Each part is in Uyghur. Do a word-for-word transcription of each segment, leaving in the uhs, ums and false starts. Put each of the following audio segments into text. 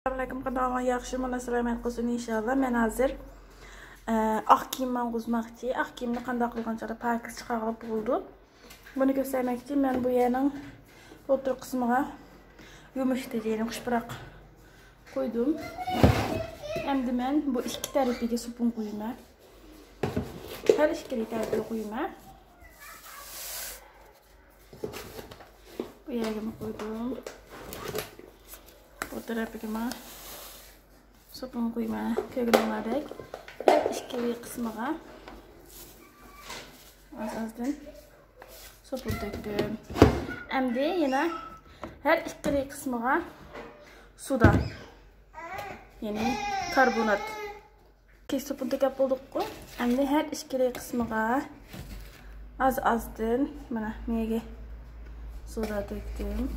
ئەسسالامۇئەلەيكۇم، قانداق ئەھۋالىڭلار؟ ياخشىمۇ؟ ناسىلايمەن قىلسۇن ئىنشاللا. مەن ھازىر، ئە، ئاق كىيىم ماڭغۇزماقچى. ئاق كىيىمنى قانداق قىلغان چاغدا پاكىز چىقارغىلى بولىدۇ؟ بۇنى كۆرسەتمەكچى. مەن بۇ يەرنىڭ ئوتتۇرا قىسمىغا يۇمشىتىدىغان قۇشپۇراق قويدۇم. ئەمدى مەن بۇ ئىككى تەرىپىگە سوپۇن قويىمەن. ھەر ئىككىلى تەرىپىگە قويىمەن. بۇ يەرگىمۇ قويدۇم. بۇ تەرەپىگىمۇ سوپۇن قويىمەن. كۆرگىنىڭلاردەك ھەر ئىككىلى قىسمىغا ئاز-ئازدىن سوپۇن تۆكتۈم. ئەمدى يەنە ھەر ئىككىلى قىسمىغا سودا، يەنى كاربونات. كېسىپ تۆكۈپ بولدۇققۇ. ئەمدى ھەر ئىككىلى قىسمىغا ئاز-ئازدىن، مانا، مېگە سودا تۆكتۈم.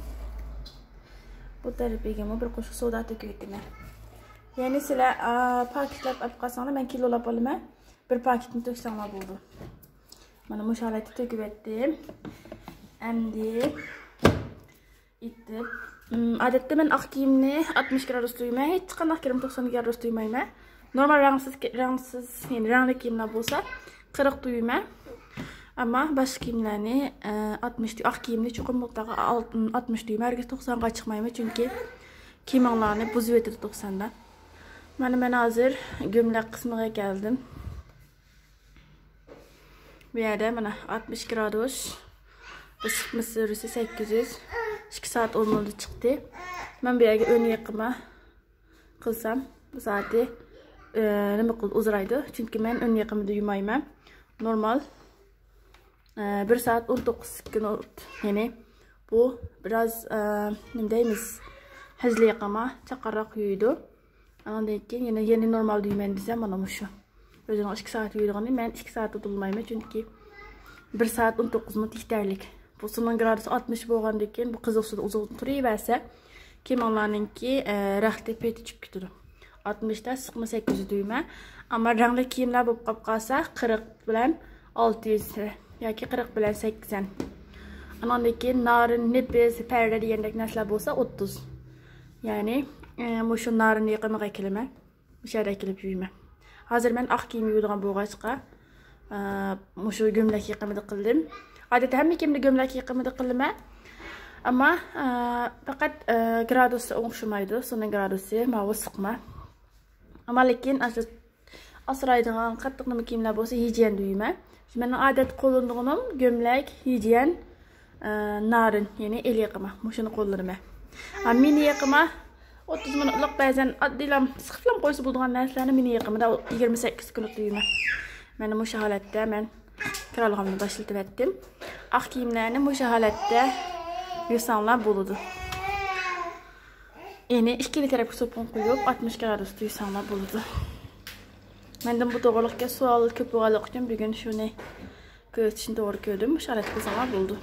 بۇ تەرىپىگىمۇ بىر قوشۇق سودا تۆكۈۋېتىمەن. يەنى سىلەر، ئا، پاكېتلاپ ئەپ قالساڭلار، مەن كىلولاپ ئالىمەن. بىر پاكېتنى تۆكسەڭلار بولىدۇ. مانا مۇشۇ ھالەتتە تۆكۈۋەتتىم. ئەمدى ئېتىپ. ئادەتتە مەن ئاق كىيىمنى ئاتمىش گرادۇس دۇيىمەن. ھېچقانداق كىرىم توقسان گرادۇس دۇيمايمەن. نورمال رەڭسىز، رەڭسىز، يەنى رەڭلىك كىيىملەر بولسا قىرىق دۇيىمەن. ئەمما باشقا كىيىملەرنى، ئە، ئاتمىش دۇي-، ئاق كىيىمنى چوقۇم مۇتلەقا ئاتمىش دۇيىمەن. ھەرگىز توقسانغا چىقمايمەن، چۈنكى كىيىمىڭلارنى بۇزۇۋېتىدۇ توقساندا. مانا مەن ھازىر گۆملەك قىسمىغا كەلدىم. بۇ يەردە مانا ئاتمىش گرادۇس، ئىسسىقما سۈرىسى سەككىز يۈز، ئىككى سائەت ئون مىنۇتتا چىقتى. مەن بۇ يەرگە ئۆن يېقىما قىلسام، بۇ سائەتى، ئە، نېمە قىلىدۇ، ئۇزىرايدۇ. چۈنكى مەن ئۆن يېقىمدا يۇمايمەن. نورمال، ئە، بىر سائەت ئون توققۇز سېكۇنت. يەنى بۇ بىراز، ئە، نېمە دەيمىز، ھەزلى يېقىما، چاققانراق يۇيىدۇ. ئاندىن كېيىن يەنە، يەنە نورمال دەيمەن دېسە، مانا مۇشۇ. ئۆزىنىڭ ئىككى سائەت يۇيىدىغىنى مەن ئىككى سائەتتە تولمايمەن، چۈنكى بىر سائەت ئون توققۇز مىنۇت يېتەرلىك. بۇ سۇنىڭ گرادۇسى ئاتمىش بولغاندىن كېيىن، بۇ قىزىق سۇدا ئۇزۇن تۇرۇۋەرسە، كىيىمىڭلارنىڭكى، ئە، رەختى پېتى چۈشۈپ كېتىدۇ. ئاتمىشتا ئىسسىقما سەككىز يۈز دەيمەن. ئەمما رەڭلىك كىيىملەر بولۇپ قاپ قالسا، قىرىق بىلەن ئالتە يۈز ياكى قىرىق بىلەن سەكسەن. ئاندىن كېيىن نارىن، نېپىز، پەردە دېگەندەك نەرسىلەر بولسا، ئوتتۇز. يەنى، ئە، مۇشۇ نارىن يېقىمىغا كېلىمەن. مۇشۇ يەردە ئەكېلىپ يۇيىمەن. ھازىر مەن ئاق كىيىم يۇيىدىغان بولغاچقا، ئە، مۇشۇ گۆملەك يېقىمىدا قىلدىم. ئادەتتە ھەممە كىيىمنى گۆملەك يېقىمىدا قىلىمەن. ئەمما، ئە، پەقەت، ئە، گرادۇسى ئوخشىمايدۇ. سۇنىڭ گرادۇسى ماۋۇ ئىسسىقما. ئەمما لېكىن ئاشۇ ئاسرايدىغان قاتتىق نېمە كىيىملەر بولسا، ھىجيەن دەيمەن. مېنىڭ ئادەتتە قوللىنىدىغىنىم گۆملەك، ھىجيەن، ئە، نارىن، يەنى ئېل يېقىما. مۇشۇنى قوللىنىمەن. ئا، مىنى يېقىما ئوتتۇز مىنۇتلۇق، بەزەن ئاددىيلا سىقىپلام قويسا بولىدىغان نەرسىلەرنى مىنى يېقىمىدا يىگىرمە سەككىز كۈنلۈك دەيمەن. مانا مۇشۇ ھالەتتە مەن كىرئالغۇمنى باشلىتىۋەتتىم. ئاق كىيىملەرنى مۇشۇ ھالەتتە يۇساڭلار بولىدۇ. يەنى ئىككىلا تەرەپكە سوپۇن قويۇپ، ئاتمىش گرادۇستا يۇساڭلار بولىدۇ. مەندىن بۇ توغرىلىق سوئال كۆپ بولغانلىقى ئۈچۈن بۈگۈن شۇنى كۆرسىتىشنى توغرا كۆردۈم. مۇشۇ ھالەتتە قىلساڭلار بولىدۇ.